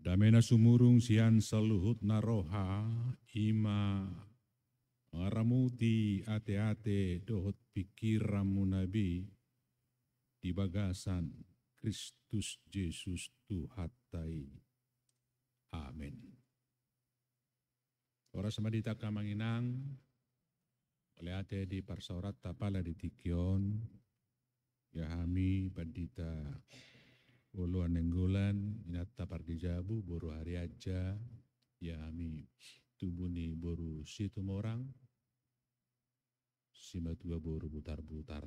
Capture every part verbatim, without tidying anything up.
Dame na sumurung sian saluhut na roha, i ma mangaramoti ateate dohot pingkiranmuna be di bagasan Kristus Jesus Tuhanta i. Amen. Horas ma di hita angka amang inang, mauliate di parsaoranta pala di tingki on, ia hami pandita Oloan Nainggolan, inanta pardijabu, boru Harianja, ia hami tubu ni boru Situmorang, simatua boru Butarbutar.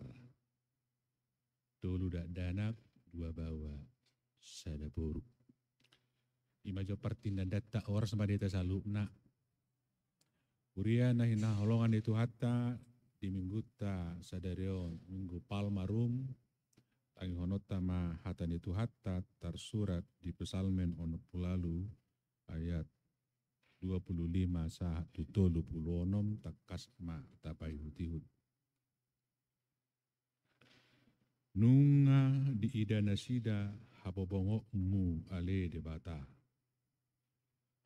Tolu dakdanak, dua baoa, sada boru. I ma jo partindanganta, horas ma di hita saluhutna. Huria na hinaholongan ni Tuhanta, di minggunta sadari on, Minggu Palmarum, tangihononta ma hata ni Tuhanta tarsurat di Psalmen onom pulu ualu ayat dua pulu lima sahat tu tolu pulu onom, tangkas ma tapaihutihut. Nunga diida nasida habobongonmu ale Debata,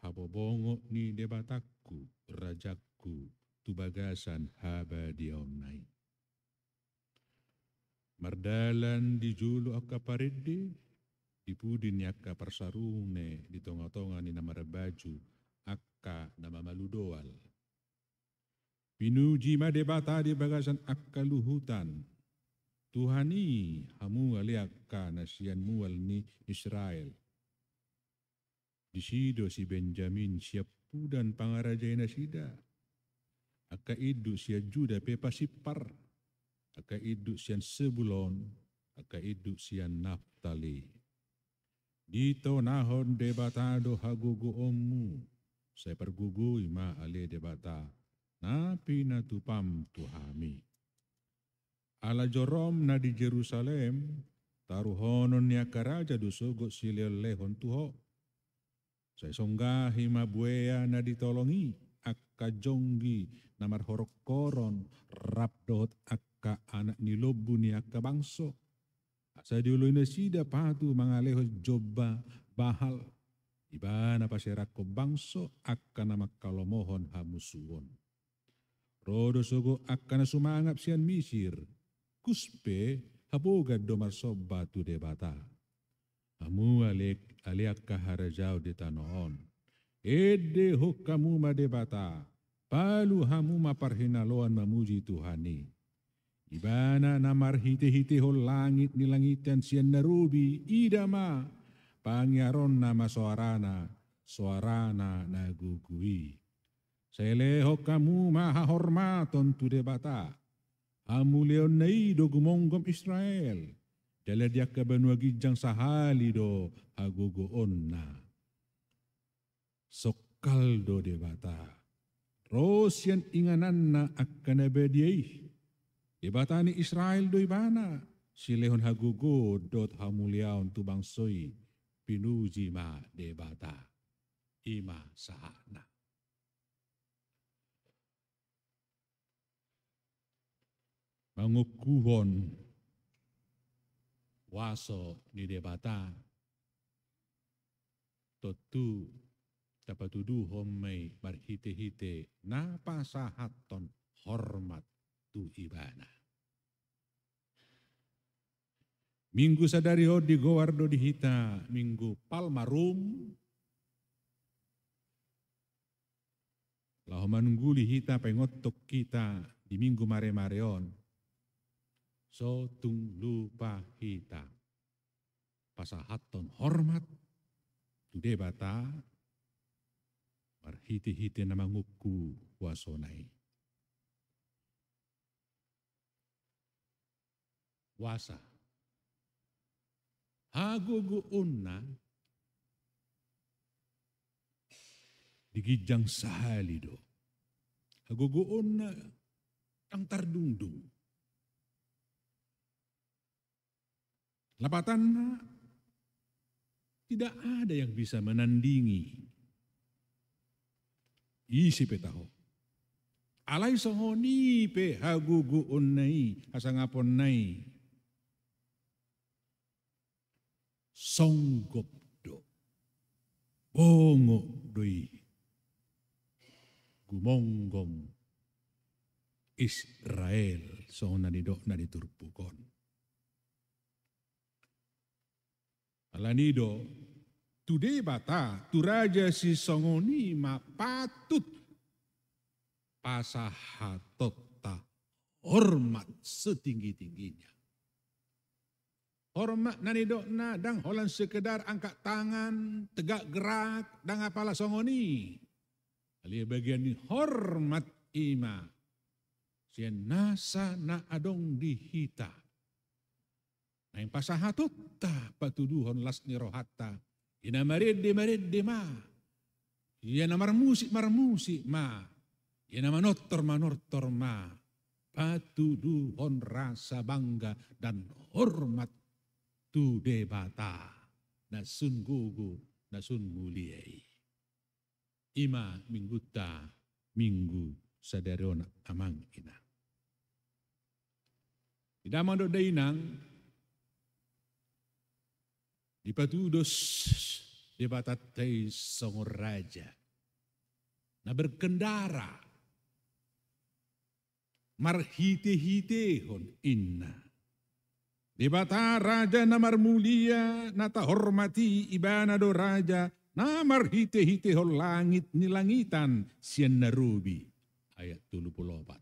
habobongon ni Debatangku, Rajangku, tu bagasan habadiaonna i. Mardalan di jolo angka parende, di pudi ni angka parsarune, di tongatonga ni na marbaju angka na mamalu doal. Pinuji ma Debata di bagasan angka luhutan. Tuhan i, hamu ale angka na sian mual ni Israel. Disi do si Benjamin sian pudan pangarajai nasida. Angka induk sian Juda pe pasimpar. Angka induk sian Sebulon, angka induk sian Naftali. Ditonahon Debata do hagogoonmu, sai pargogoi ma ale Debata, na pinatupam tu hami. Ala jorom na di Jerusalem, taruhonon ni angka raja do sogot silehonlehon tu ho. Sai songgahi ma buea na ditolong i, angka jonggi na marhoronghoron, rap dohot angka anak ni lombu ni angka bangso. Asa dioloi nasida patu mangalehon jomba Baal. Ibana paserangkon bangso angka na mangkalomohon hamusuon. Ro do sogot angka na sumangap sian Misir, kus pe habogan do marsomba tu Debata. Hamu ale, ale angka harajaon di tano on. Endehon hamu ma Debata, palu hamu ma parhinaloan mamuji Tuhan i. Ibana na marhitehitehon langit ni langitan sian na robi, ida ma, pangiaronna ma soarana, soarana na gogo i. Sai lehon hamu ma hahormaton tu Debata. Hamuliaonna i do gumonggom Israel. Jala di angka banua ginjang sahali do hagogoonna. Songkal do Debata. Ro sian ingananna angka na badia i. Debata ni Israel do ibana. Silehon hagogoon dohot hamuliaon tu bangso i. Pinuji ma Debata. I ma sahatna. Mangungkuhon huaso ni Debata, tontu tapatuduhon ma i marhitehite na pasahathon hormat tu Ibana. Minggu sadari on digoar do di hita Minggu Palmarum, laho manungguli hita, paingothon hita di Minggu maremare on, so tung lupa hita pasahathon hormat tu Debata marhitehite na mangungku huasona i. Huasa. Hagogoonna di ginjang sahali do. Hagogoonna ndang tardungdung. Lapatanna, tidak ada yang bisa menandingi. Ise pe taho. Alai songon i pe hagogoonna i, hasangaponna i, songgop do. Bongot do i gumonggom Israel, songon na nidokna di turpuk on. Alani do, tu Debata, tu raja sisongon i ma patut pasahatonta hormat setinggi-tingginya. Hormat na nidokna ndang holan sekedar angkat tangan, tegak gerak, ndang apala songon i. Alai bagian ni hormat i ma sian nasa na adong di hita. Naeng pasahatonta patuduhon las ni rohanta, ia na marende, marende ma, ia na marmusik, marmusik ma, ia na manortor, manortor ma, patuduhon rasa bangga dan hormat tu Debata na sun gogo, na sun mulia i. I ma minggunta, minggu sadari on, amang inang. Di damang dohot dainang, dipatudos Debatanta i songon raja na berkendara marhite-hitehon, inna. Debata raja na marmulia, na tahormat i, ibana do raja na marhite-hitehon langit ni langitan sian na robi. Ayat tolu pulu opat.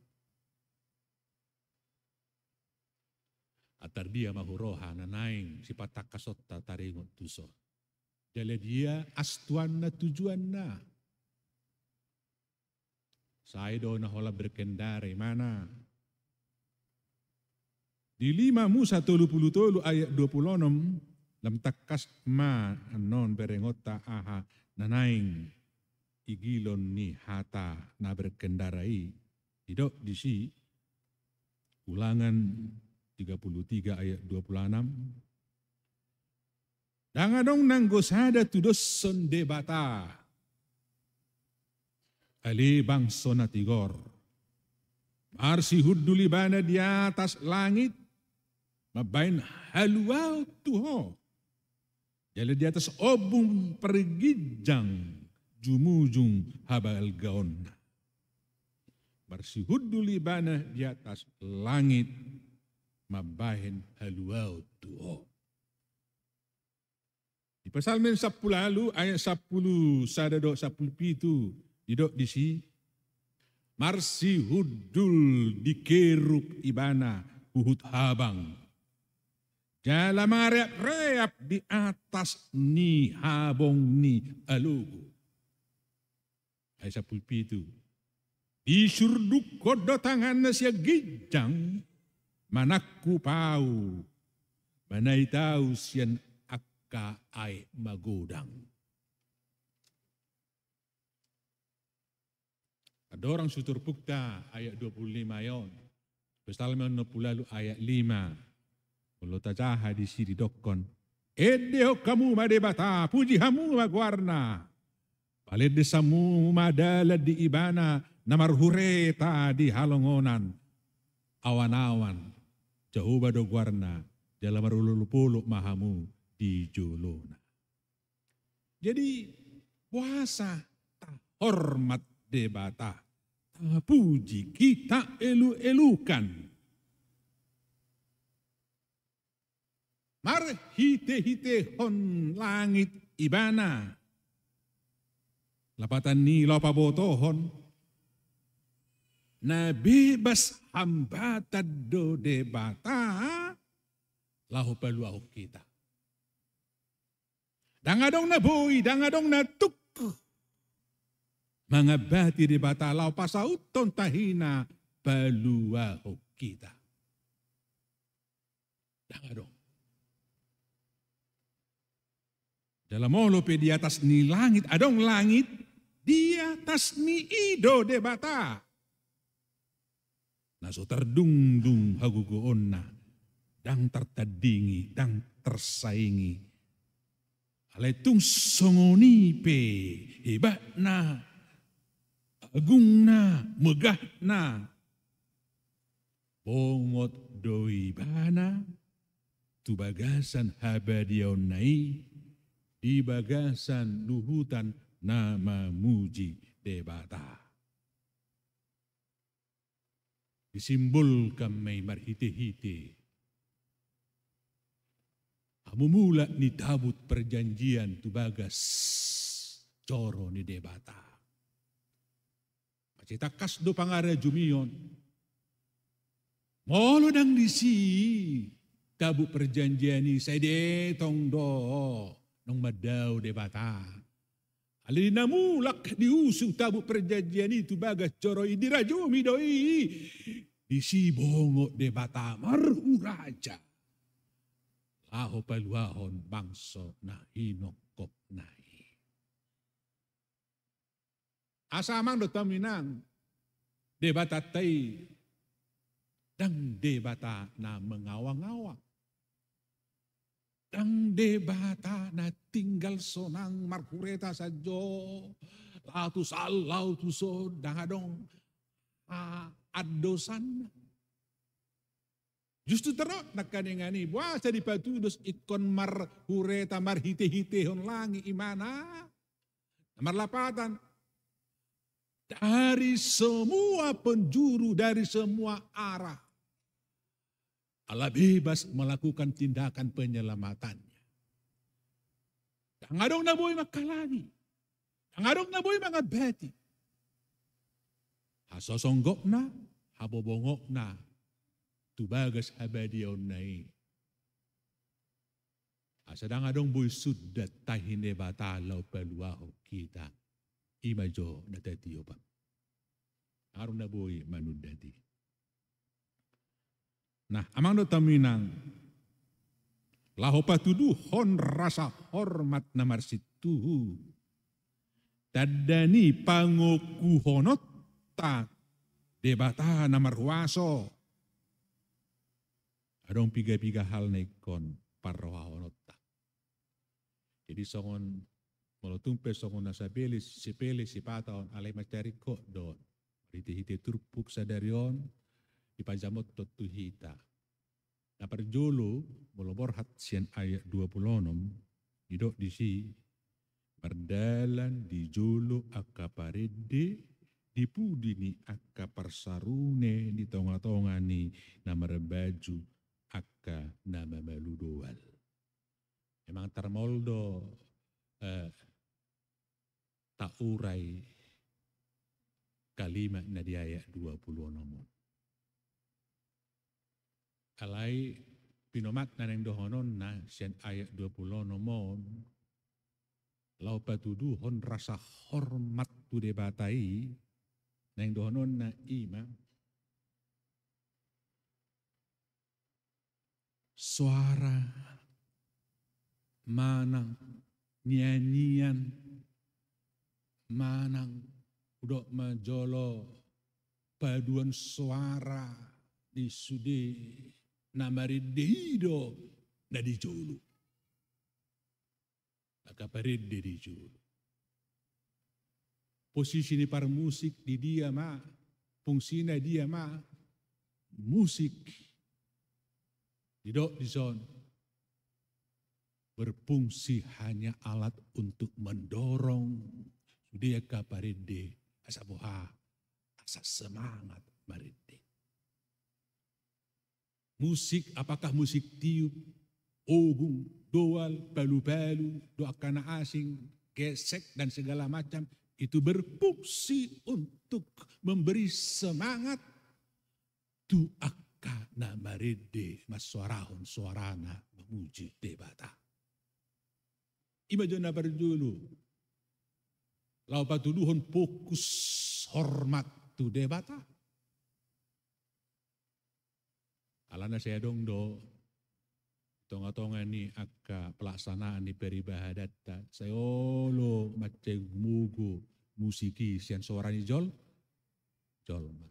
Antar dia ma huroha na naeng sipatangkasonta taringot tuson? Jala dia astuanna, tujuanna? Sai do na holan berkendara ibana. Di lima Musa tolu pulu tolu ayat dua pulu onom, lam tangkas ma annon berengonta aha na naeng igilon ni hata na berkendara i. Didok disi, Ulangan tiga pulu tiga ayat dua pulu onom. Ndang adong nanggo sada tudoshon Debata, ale bangso na tigor. Marsihundul ibana di atas langit, mambahen haluaon tu ho. Jala di atas ombun parginjang jumujung habalgaonna. Marsihundul ibana di atas langit, mambahen haluaon tu ho. Di Psalmen sampulu ualu ayat sampulu sada dohot sampulu pitu, didok disi, marsihundul di kerub ibana huhut habang, jala mangareap-reap di atas ni habong ni alogo. Ayat sampulu pitu. Disurdukhon do tanganna sian ginjang, manangkup ahu, manait ahu sian angka aek magodang. Andorang suturpukta ayat dua pulu lima i on. Psalmen onom pulu ualu ayat lima. Molo tajaha disi didokkon, endehon hamu ma Debata, puji hamu ma goarna. Palendes hamu ma dalan di ibana na marhureta di halongonan awan-awan. Jahowa do goarna, jala marolop-olop ma hamu di jolona. Jadi, boasa tahormat Debata, tapuji, kita elu-elukan? Marhite-hitehon langit ibana, lapatan ni laho pabotohon, na bebas hambatan do Debata laho paluahon hita. Ndang adong na boi, ndang adong na tuk mangambati Debata laho pasauthon tahina paluahon hita. Ndang adong. Jala molo pe di atas ni langit adong langit, di atas ni i do Debata. Na so tardungdung hagogoonna, ndang tartandingi, ndang tarsaingi. Alai tung songon i pe hebatna, agungna, megahna, bongot do ibana tu bagasan habadiaonna i, di bagasan luhutan na mamuji Debata. Disimbolkan ma i marhite-hite hamumulak ni tabut perjanjian tu bagas joro ni Debata. Mansai tangkas do pangarajumion. Molo ndang disi tabut perjanjian i, sai dietong do naung mandao Debata. Alai di na mulak diusung tabut perjanjian i tu bagas joro i, dirajumi do i. Disi bongot Debata marhuraja laho paluahon bangso na hinongkopna i. Asa amang dohot hamu inang, Debatanta i ndang Debata na mengawang-awang. Ndang Debata na tinggal sonang marhureta sajo, laho tuson, laho tuson, ndang adong, ah, andosanna. Justru torop nangkaningan i, boasa dipatudos ingkon marhureta marhite-hitehon langit imana? Na marlapatan, dari semua penjuru, dari semua arah, Allah bebas melakukan tindakan penyelamatannya. Ndang adong na boi manghalangi, ndang adong na boi mangambati hasosonggopna, habobongopna tu bagas habadiaonna i. Asa ndang adong boi sundat tahi ni Debata laho paluahon hita. I ma jo na tatiop. Ndang adong na boi manundat i. Nah, amang dohot hamu inang, laho patuduhon rasa hormat na marsintuhu, tanda ni pangokuhononta Debata na marhuaso, adong piga-piga hal na ingkon parrohahononta. Jadi songon, molo tung pe songon na sapele, sipata on, alai mansai ringkot do marhite-hite turpuk sadari on dipajamothon tu hita. Na parjolo, molo borhat sian ayat dua pulu onom, didok disi, mardalan di jolo angka parende, di pudi ni angka parsarune, di tonga-tonga ni na marbaju angka na mamalu doal. Memang tarmaol do, eh, taurai kalimat na di ayat dua pulu onom on. Alai pinomat na naeng dohononna sian ayat dua pulu onom on, laho patuduhon rasa hormat tu Debata i, naeng dohononna i ma, soara manang nian-nian manang hudok ma jolo paduan soara di sude na marende i do na di jolo. Angka parende di jolo. Posisi ni parmusik di dia ma, fungsina dia ma, musik. Didok dison, berfungsi hanya alat untuk mendorong sude angka parende asa boha, asa semangat marende. Musik, apakah musik tiup, ogung, doal, palu-palu, do angka na asing, gesek, dan segala macam, itu berfungsi untuk memberi semangat tu angka na marende mansoarahon soarana mamuji Debata. I ma jo na parjolo, laho patuduhon fokus hormat tu Debata. Alana sai adong do tonga-tonga ni angka pelaksanaan ni peribadanta, sai olo mansai gumogo musik i sian soara ni jol-, jolma.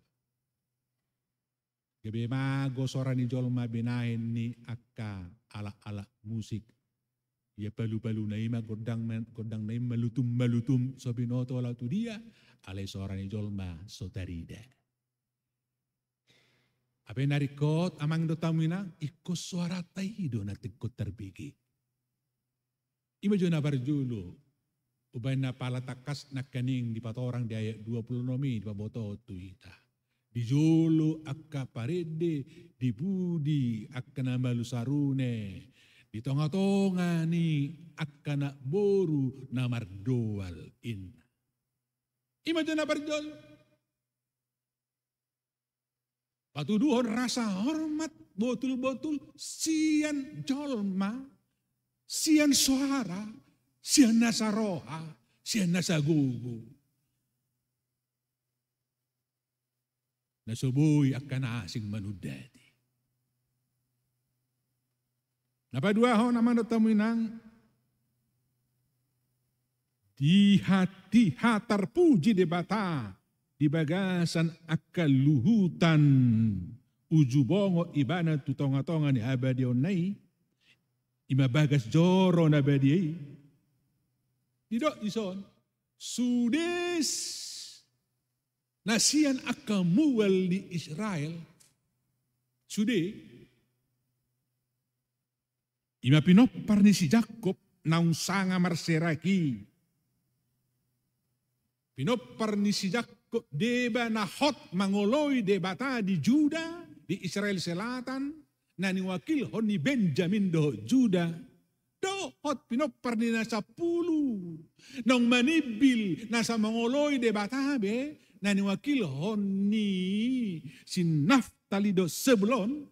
Gabe mago soara ni jolma binahen ni angka alat-alat musik. Ia palu-paluna i ma gondang, gondangna i malutum-malutum, so binoto laho tu dia, alai soara ni jolma so tarida. Hape na ringkot amang dohot hamu inang, ingkon soaranta i do na tingkos tarbege. Ima jo na parjolo, umbaen na pala tangkas nangkaning dipatorang di ayat dua pulu onom i, dipabotohon tu hita. Di jolo angka parende, di pudi angka na malu sarune, di tonga-tonga ni angka na boru na mardoal, inna. Ima jo na parjolo. Patuduhon rasa hormat botul-botul sian jolma, sian soara, sian na saroha, sian na sagogo. Na so boi angka na asing manundati. Na paduahon, amang dohot hamu inang, di hatiha tarpuji Debata di bagasan angka luhutan uju bongot ibana tu tonga-tonga ni habadiaonna i, ima bagas joro na badia i. Didok dison, sude s-, na sian angka mual ni Israel, sude, ima pinompar ni si Jakkob naung sanga marserak i. Pinompar ni si Jakkob deba na hot mangoloi Debata di Juda, di Israel Selatan, na niwakilhon ni Benjamin dohot Juda. Dohot pinompar ni na sampulu naung manimbil nasa mangoloi Debata be, na niwakilhon ni si Naftali dohot Sebulon.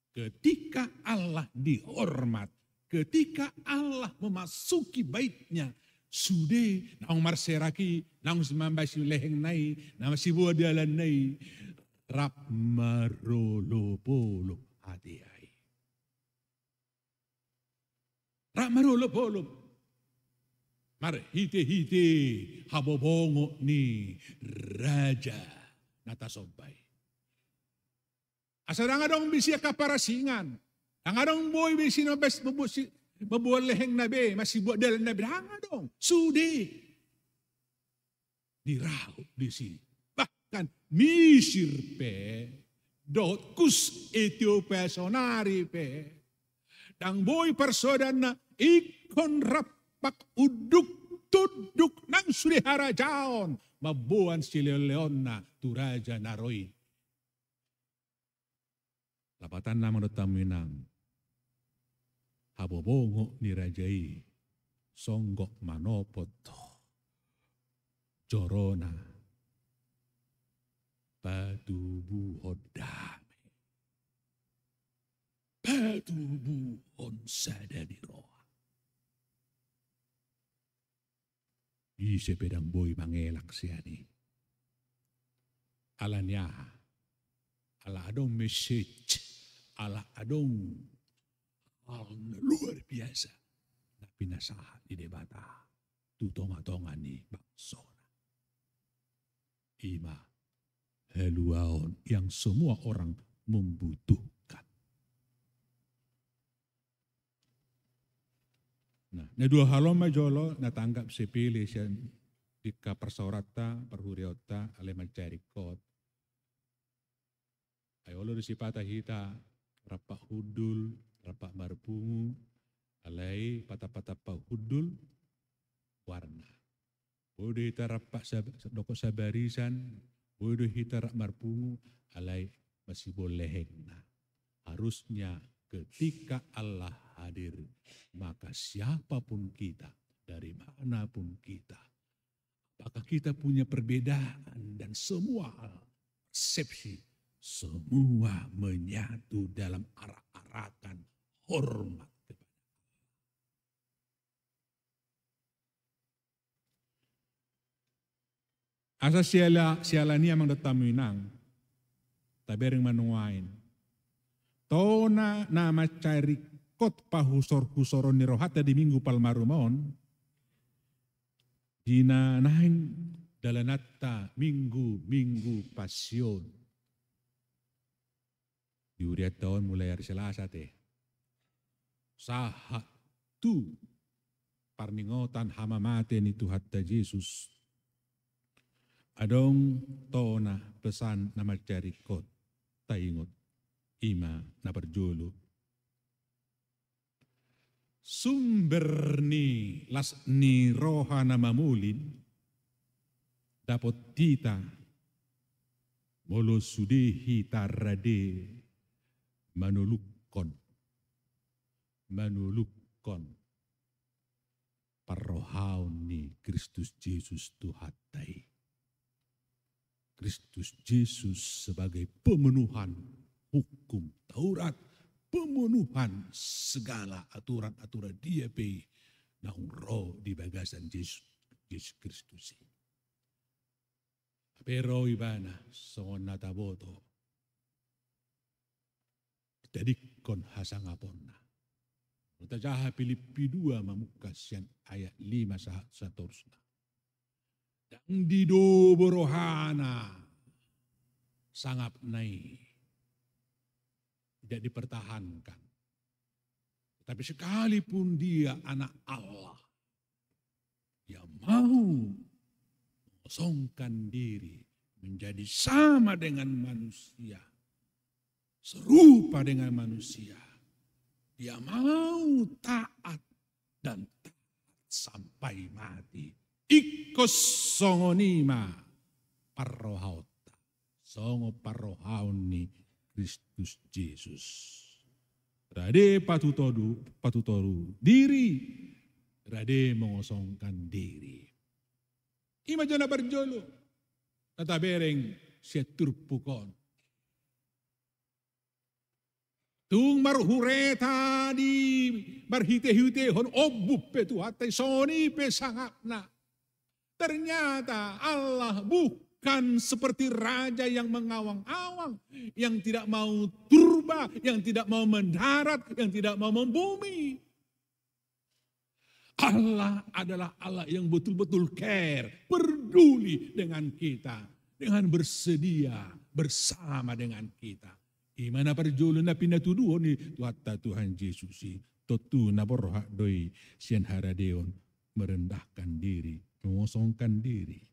Ketika Allah dihormat, ketika Allah memasuki bait-Nya, sude naung marserak i, naung mambahen lehengna i, na masiboa dalanna i, rap marolop-olop hatiha i. Rap marolop-olop marhite-hite habobongot ni raja na tasomba i. Asa ndang adong be isi angka parasingan, ndang adong boi be isi na bas mambuat si-, mamboan lehengna be, masiboan dalanna be, ndang adong. Sude diraup disi. Bahkan Misir pe, dohot Kus Etiopia saonari pe, ndang boi parsoadanna ingkon rampak unduk tunduk nang sude harajaon mamboan silehon-lehonna tu raja na ro i. Lapatanna, amang dohot hamu inang, habobongot ni raja i songgop manopot jorona patubuhon dame, patubuhon sada ni roha. Ise pe ndang boi mangelak sian i. Ala ni aha? Ala adong message, ala adong hal na luar biasa na pinasahat ni Debata tu tonga-tonga ni bangsona. Ima haluaon yang semua orang membutuhkan. Nah, na dua hal on ma jolo na tanggap sepele sian tingka parsaoranta, parhuriaonta, alai mansai ringkot. Ai olo do sipata hita rampak hundul, rampak marpungu, alai patap-patap hundul warna. Boi do hita rampak sab-, dohot sabarisan, boi do hita rap marpungu, alai masiboan lehengna. Harusnya ketika Allah hadir, maka siapapun kita, dari mana pun kita, apakah kita punya perbedaan dan semua hal, persepsi, semua menyatu dalam arak-arakan hormat kepada Allah. Asa siala-, siala ni i, amang dohot hamu inang, tabereng ma nuaeng. Tona na mansai ringkot pahusor-husoron ni rohanta di Minggu Palmarum on, di na naeng dalananta Minggu, Minggu Passion. Di hurianta on mulai ari Selasa te, sahat tu parningotan hamamate ni Tuhanta Jesus, adong tona pesan na mansai ringkot taingot, ima na parjolo. Sumber ni las ni roha na mamolin dapot hita, molo sude hita rade manolukhon, manolukhon parrohaon ni Kristus Jesus Tuhanta i. Kristus Jesus sebagai pemenuhan hukum Taurat, pemenuhan segala aturan-aturan dia pe naung ro di bagasan Jesus, Jesus Kristus i. Hape ro ibana songon na taboto, ditadingkon hasangaponna. Tajaha Pilippi dua mamungka sian ayat lima sahat satorusna. Ndang didobo rohana sangapna i, tidak dipertahankan. Tapi sekalipun dia anak Allah, dia mau mengosongkan diri menjadi sama dengan manusia, serupa dengan manusia. Dia mau taat dan taat sampai mati. Ingkon songon i ma parrohaonta, songon parrohaon ni Kristus Jesus. Rade patutodu, patutodu diri, rade mengosongkan diri. I ma jala na parjolo na tabereng sian turpuk on. Tung marhureta di marhitehitehon ombun pe Tuhanta i, songon i pe sangapna. Ternyata Allah bukan seperti raja yang mengawang-awang, yang tidak mau turba, yang tidak mau mendarat, yang tidak mau membumi. Allah adalah Allah yang betul-betul care, peduli dengan kita, dengan bersedia bersama dengan kita. I ma na parjolo na pinatuduhon ni Tuhanta Tuhan Jesus i, tontu na borhat do i sian haradeon, merendahkan diri, mengosongkan diri.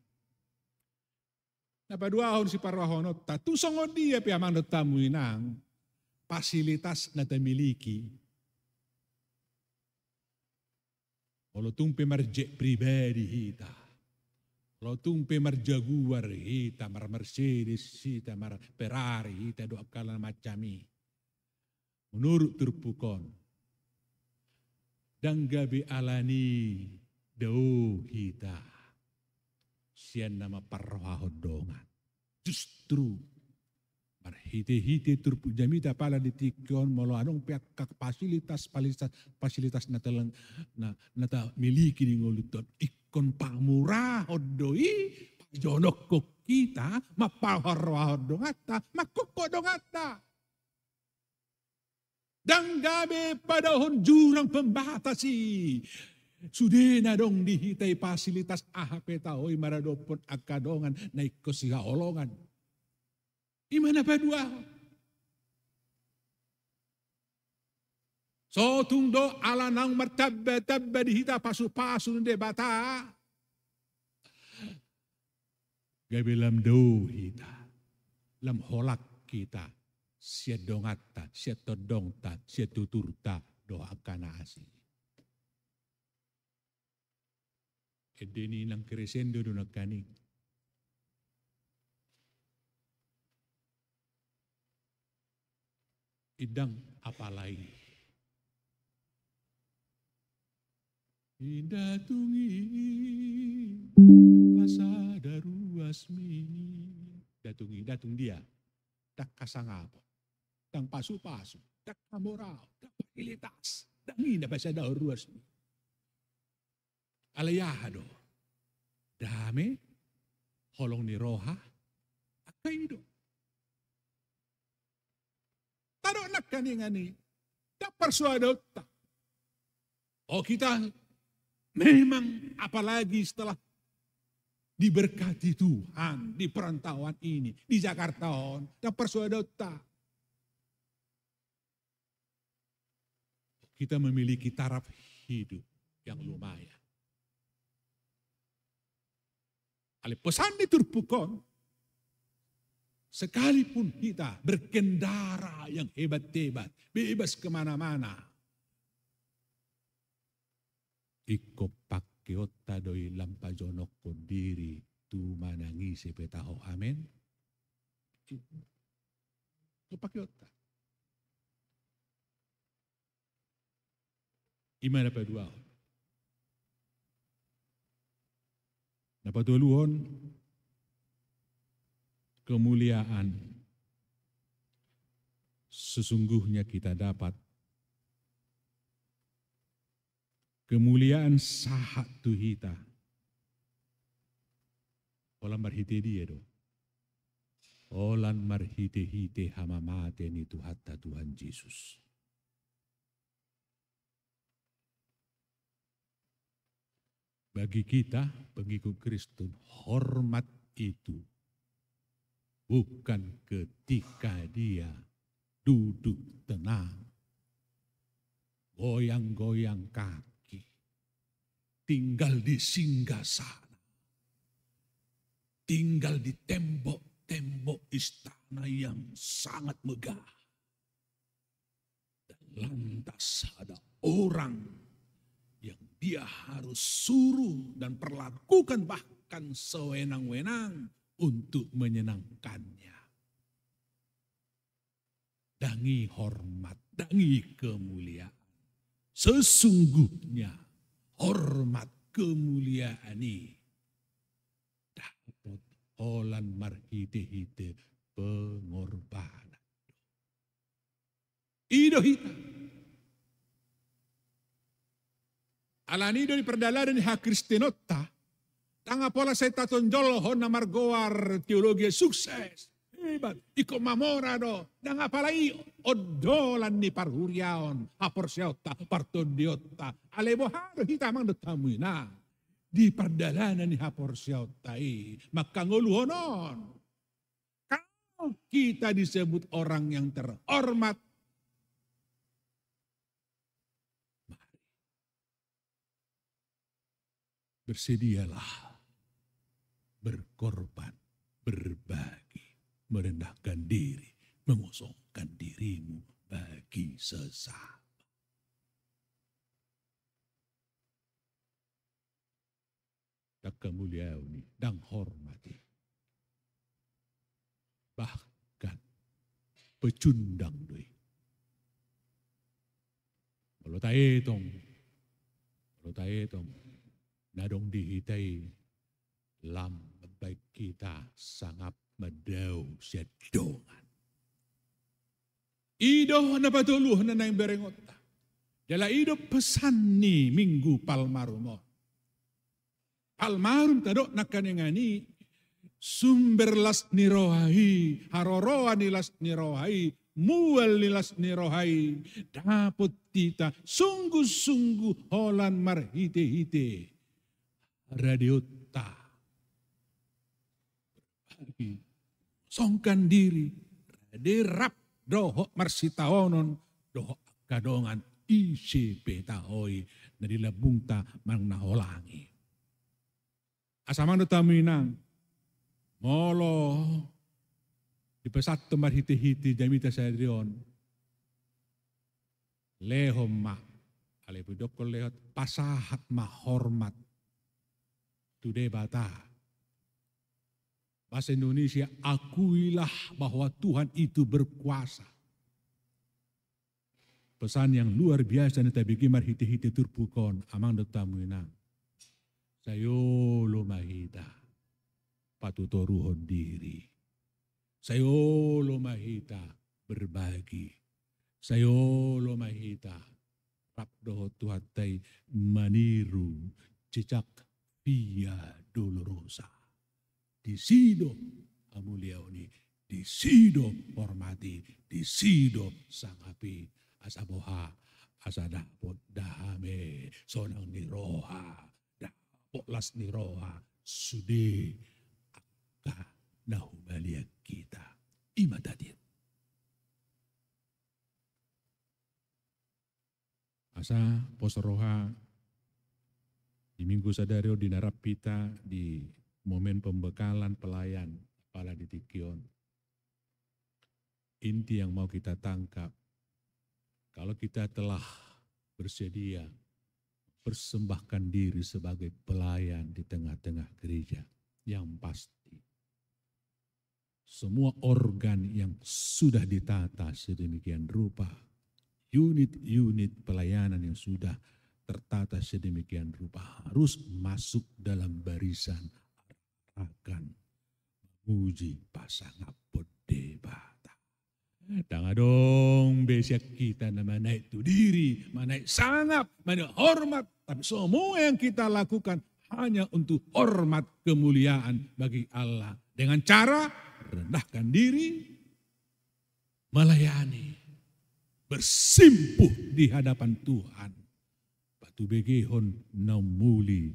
Na paduahon siparrohahononta, tung songon dia pe amang dohot hamu inang, fasilitas na tamiliki. Olo tung pe marjet pribadi hita, olo tung pe marjaguar hita, marmercedes hita, marferrari hita, dohot angka na macam i. Menurut turpuk on, ndang gabe alani dao hita sian na mamparrohahon dongan. Justru marhitehite turpuk jamita pala di tingki on, molo adong pe angka fasilitas, fasilitas, fasilitas na teleng, na, na tamiliki di ngolunta on, ingkon pamurahon do i, pajonokhon hita mamparrohahon donganta, mangkophop donganta. Ndang gabe padaohon jurang pembatas i. Sude na adong di hita i fasilitas, aha pe tahe i maradophon angka dongan na ingkon sihaholongan. I ma na paduahon. So tung do ala naung martambatamba di hita pasupasu ni Debata, gabe lam dao hita, lam holan hita sian donganta, sian tondongta, sian tuturta dohot angka na asing. Ende ni nang crescendo do nangkaning. Indang apalai. Inda tung i pasada ruasmi. Nda tung i, nda tung dia. Ndang hasangapon, ndang pasupasu, ndang hamoraon, ndang fasilitas, ndang i na pasadahon ruasmi. Alai aha do? Dame, holong ni roha, angka i do. Tadok nangkaningan i, ndang parsoadaonta. Oh, kita memang apalagi setelah diberkati Tuhan di perantauan ini, di Jakarta on, ndang parsoadaonta. Kita memiliki taraf hidup yang lumayan. Alai pesan ni turpuk on, sekalipun kita berkendara yang hebat-hebat, bebas kemana-mana, Ingkon pangkeonta do i lam pajonokhon diri tu manang ise pe taho. Amen. Ingkon pangkeonta. I ma na paduahon. Na patoluhon, kemuliaan sesungguhnya kita dapat. Kemuliaan sahat tu hita. Holan marhite dia do? Holan marhite-hite hamamate ni Tuhanta Tuhan Jesus. Bagi kita pengikut Kristen, hormat itu bukan ketika dia duduk tenang, goyang-goyang kaki, tinggal di singgasana, tinggal di tembok-tembok istana yang sangat megah. Dan lantas ada orang yang dia harus suruh dan perlakukan bahkan sewenang-wenang untuk menyenangkannya. Dang i hormat, dang i kemuliaan. Sesungguhnya hormat, kemuliaan i dapot holan marhite-hite pengorbanan. I do hita. Alani i do di pardalanan ni hakristenonta, dang pola sai tatonjolhon na margoar teologi sukses, hebat, ingkon mamora do, dang apala i, ondolan ni parhuriaon, haporseaonta, partondionta. Alai boha do hita, amang dohot hamu inang, di pardalanan ni haporseaonta i, mangkangoluhon on. Kalau kita disebut orang yang terhormat, mari, bersedialah berkorban, berbagi, merendahkan diri, mengosongkan dirimu bagi sesama. Dang kemuliaan i, dang hormat i. Bahkan pecundang do i. Molo taetong, molo taetong na adong di hita i, lam mambahen hita sangap mandao sian dongan. I do na patoluhon na naeng berengonta. Jala i do pesan ni Minggu Palmarum on. Palmarum tadok nangkaningan i, sumber las ni roha i, haroroan ni las ni roha i, mual ni las ni roha i, dapot hita sungguh-sungguh holan marhite-hite radeonta. Songkan diri, rade rap dohot marsitaonon dohot angka dongan, ise pe taho i na di lambungta manang na holang i. Asa amang dohot hamu inang, molo dipasahat marhite-hite jamita sadari on, lehon ma, alai pe didokkon lehon, pasahat ma hormat tu Debata. Bahasa Indonesia, akuilah bahwa Tuhan itu berkuasa. Pesan yang luar biasa na tabege marhite-hite turpuk on, amang dohot hamu inang. Sai olo ma hita patutoruhon diri. Sai olo ma hita berbagi. Sai olo ma hita rap dohot Tuhanta i maniru jejak Via Dolorosa. Disi do hamuliaon i, disi do hormat i, disi do sangap i, asa boha, asa dapot dame, sonang ni roha, dapot las ni roha sude angka na humaliang hita. I ma tadi. Asa pos roha di Minggu sadari on di na rap hita di momen pembekalan pelayan, apala di tingki on. Inti yang mau kita tangkap, kalau kita telah bersedia mempersembahkan diri sebagai pelayan di tengah-tengah gereja. Yang pasti, semua organ yang sudah ditata sedemikian rupa, unit-unit pelayanan yang sudah tertata sedemikian rupa harus masuk dalam barisan akan memuji pasangaphon Debata. Ndang adong be sian hita na manaek tu diri, manaek sangap, manaek hormat, tapi semua yang kita lakukan hanya untuk hormat kemuliaan bagi Allah. Dengan cara rendahkan diri, melayani, bersimpuh di hadapan Tuhan. Patubegehon na umuli,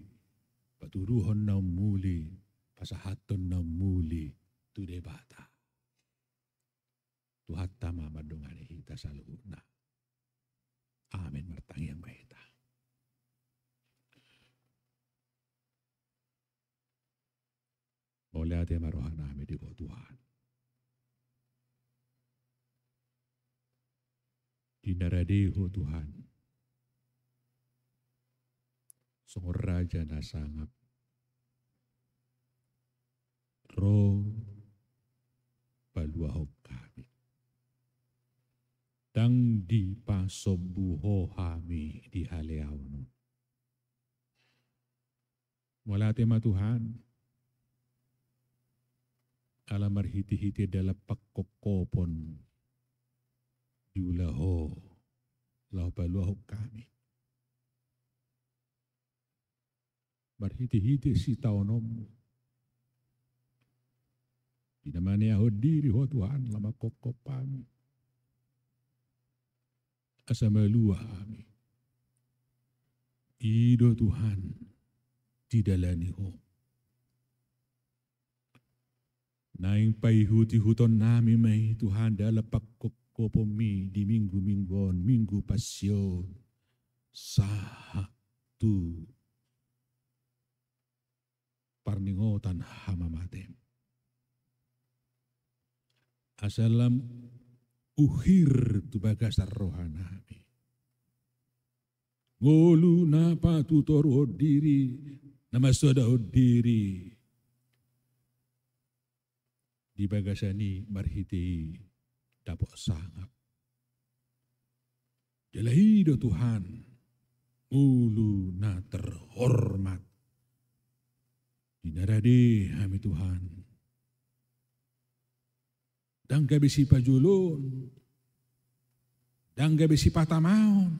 patuduhon na umuli, pasahathon na umuli tu Debata. Tuhanta ma mandongani hita saluhutna. Amen. Martangiang ma hita. Mauliate ma rohanami di Ho Tuhan. Di na rade Ho Tuhan, songon raja na sangap, ro paluahon hami. Ndang dipasombu Ho hami di haleaon on. Mauliate ma Tuhan, ala marhitehite dalan pangkophopon diula Ho laho paluahon hami. Marhitehite sitaononmu, di na maneahon diri Ho Tuhan laho mangkophop hami, asa malua hami. I do Tuhan didalani Ho. Naeng paihut-ihutonnami ma i Tuhan dalan pangkophoponmi di minggu-minggu on, Minggu Passion, sahat tu parningotan hamamatem. Asa lam uhir tu bagasan rohanami ngolu na patutoruhon diri, na mansoadahon diri. Di bagasan i marhite i dapot sangap. Jala i do Tuhan, ngolu na terhormat. Di na rade hami Tuhan. Ndang gabe sipajoloon, ndang gabe sipatamaon.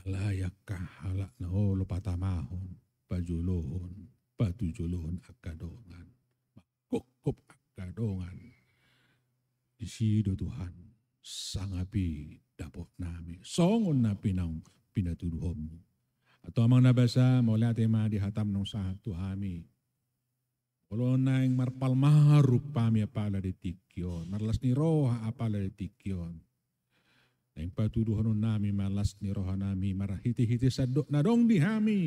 Alai angka halak na olo patamahon, pajolohon, patujolohon angka dongan, mangkophop angka dongan. Disi do Tuhan, sangap i dapotnami songon na pinaung pinatuduhonmu. Antong Amang na basa, mauliate ma di hatam naung sahat tu hami. Olo naeng marpalmarup hami apala di tingki on, marlas ni roha apala di tingki on. Naeng patuduhononnami ma las ni rohanami marhitehite sandok na adong di hami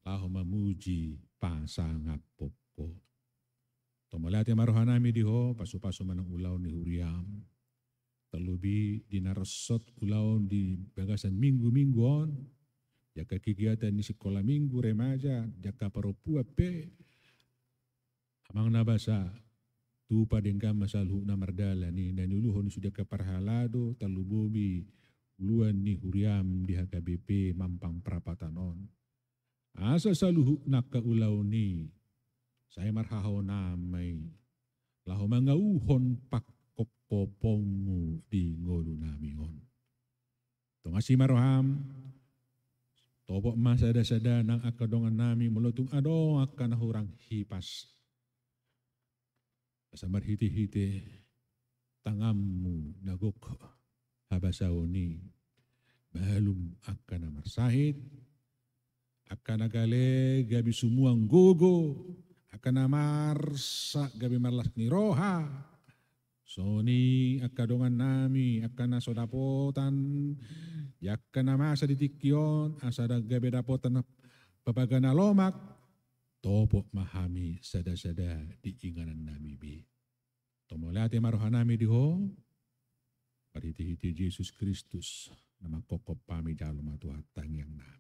laho mamuji pasangaphon Ho. Antong mauliate ma rohanami di Ho, pasupasu ma nang ulaon ni huriam. Tarlobi di na rosot ulaon di bagasan minggu-minggu on, di angka kegiatan ni sikola minggu, remaja, di angka parompuan pe. Amang na basa, tupa denggan ma saluhutna mardalan i na niuluhon ni sude angka parhalado, tarlobi ulaon ni huriam di H K B P Mampang Prapatan on. Asa saluhutna angka ulaon i sai marhahaonaan ma i laho mangauhon pangkophopmu di ngolunami on. Antong asi ma roham, topot ma sada-sada nang angka dongannami, molo tung adong angka na hurang hipas. Asa marhitehite tanganmu na gok habasaon i, malum angka na marsahit, angka na gale gabe sumuang gogo, angka na marsak gabe marlas ni roha, songon i angka dongannami, angka na so dapotan, angka na masa di tingki on, asa da-, gabe dapotan pabaga na lomak, topot ma hami sada-sada di inganannami be. Antong mauliate ma rohanami di Ho, marhitehite Jesus Kristus, Na mangkophop hami, jalo ma Tuhanta tangiangna.